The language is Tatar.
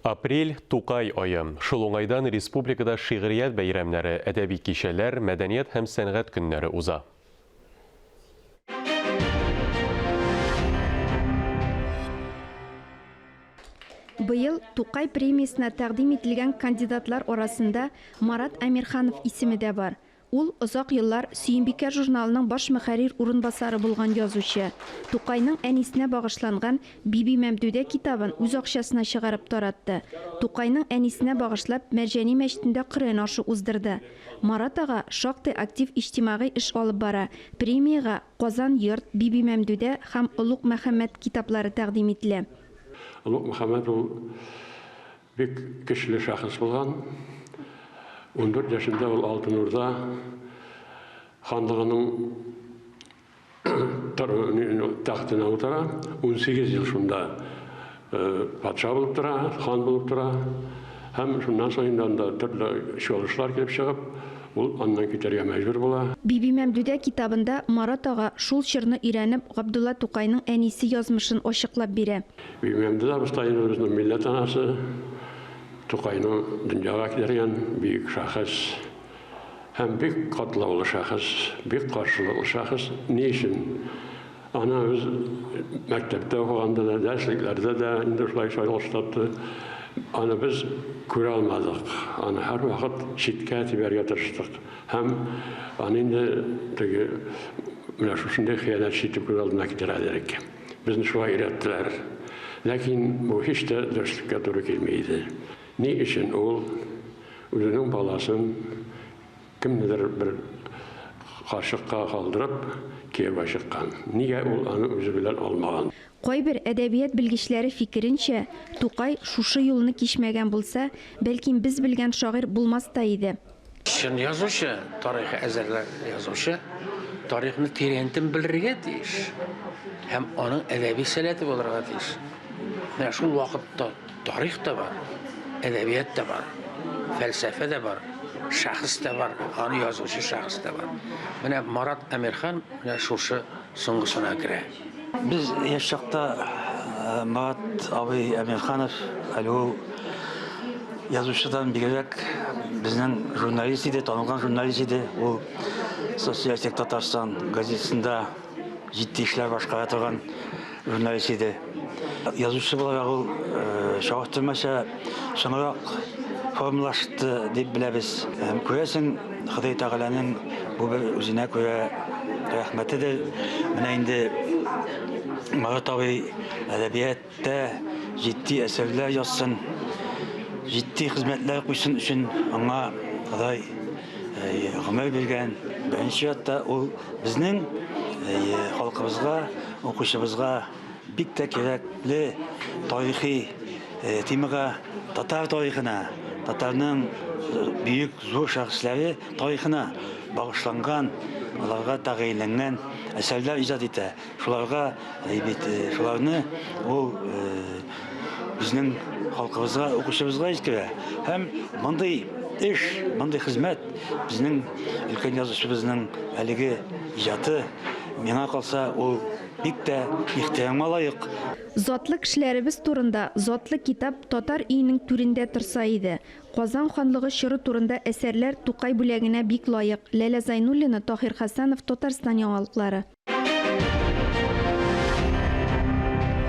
Апрель, Тукай ае. Шул уңайдан республикада шигърият бәйрәмнәре, әдәби кичәләр, мәдәният һәм сәнгать көннәре уза. Быел Тукай премиясенә тәкъдим ителгән кандидатлар арасында Марат Әмирханов исеме дә бар. Ул, озак еллар Сөембикә журналының баш мөхәррир урынбасары булган язучы. Тукайның әнисенә багышланган Биби Мәмдүдә китабын үз акчасына чыгарып таратты. Тукайның әнисенә багышлап Мәрҗани мәчетендә Коръән ашы уздырды. Марат ага шактый актив иҗтимагый эш алып бара. Премиягә Казан йорт, Биби Мәмдүдә һәм Олуг Мәхәммәт китаплары тәкъдим ителә. Олуг Мөхәммәт ул Бик көчле шәхес булган. 14 яшендә ул Алтын Урда ханлыгының тәхетенә утыра. 18 ел шунда э, патша булып тора, хан булып тора. Һәм шуннан соң инде анда төрле чуалышлар килеп чыгып, ул аннан китәргә мәҗбүр була. Бибимәмдүдә китабында Марат ага шул чорны өйрәнеп, Габдулла Тукайның әнисе язмышын ачыклап бирә. Бибимәмдүдә абыстай инде безнең милләт анасы, Тукайны дөньяга китергән бөек шәхес һәм бик катлаулы шәхес, бик каршылыклы шәхес. Ни өчен? Аны без мәктәптә укыганда да, дәреслекләрдә дә инде шулай чагылыш тапты. Аны без күрә алмадык. Аны һәрвакыт читкә тибәргә тырыштык. Һәм аны инде теге менә шушындый хыянәтче итеп күз алдына китерә идек. Безне шулай өйрәттеләр. Ләкин бу һич тә дөреслеккә туры килми иде. Ни өчен ул үзенең баласын кемнедер бер карчыкка калдырып, кияүгә чыккан? Нигә ул аны үзе белән алмаган? Кайбер әдәбият белгечләре фикеренчә, Тукай шушы юлны кичмәгән булса, бәлким без белгән шагыйрь булмас та иде. Чын язучы, тарихи әсәрләр язучы тарихны тирәнтен белергә тиеш һәм аның әдәби сәләте булырга тиеш. Менә шул вакытта тарих та бар, әдәбият та бар, фәлсәфә дә бар, шәхес тә бар, аны язучы шәхес тә бар. Менә Марат Әмирхан менә шушы соңгысына керә. Без яшь чакта Марат абый Әмирханов әле ул язучыдан бигрәк безнең журналист иде, танылган журналист иде. Ул Социалистик Татарстан газетасында җитди эшләр башкара торган журналист иде. Язучы буларак ул чагыштырмача соңрак формалашты дип беләбез. Һәм күрәсең, Ходай Тәгаләнең бу бер үзенә күрә рәхмәтедер. Менә инде Марат абый әдәбиятта җитди әсәрләр язсын, җитди хезмәтләр куйсын өчен аңа Ходай гомер биргән. Беренче чиратта ул безнең халкыбызга, укучыбызга бик тә кирәкле тарихи темага, татар тарихына, татарның бөек зур шәхесләре тарихына багышланган, аларга тәгаенләнгән әсәрләр иҗат итә. Шуларга бит шуларны ул безнең халкыбызга, укучыбызга җиткерә. Һәм мондый эш, мондый хезмәт безнең өлкән язучыбызның әлеге иҗаты, миңа калса, ул бик тә ихтирамга лаек. Затлы кешеләребез турында затлы китап татар өенең түрендә торса иде. Казан ханлыгы чоры турында әсәрләр Тукай бүләгенә бик лаек. Ләлә Зайнуллина, Таһир Хәсәнов, Татарстан яңалыклары.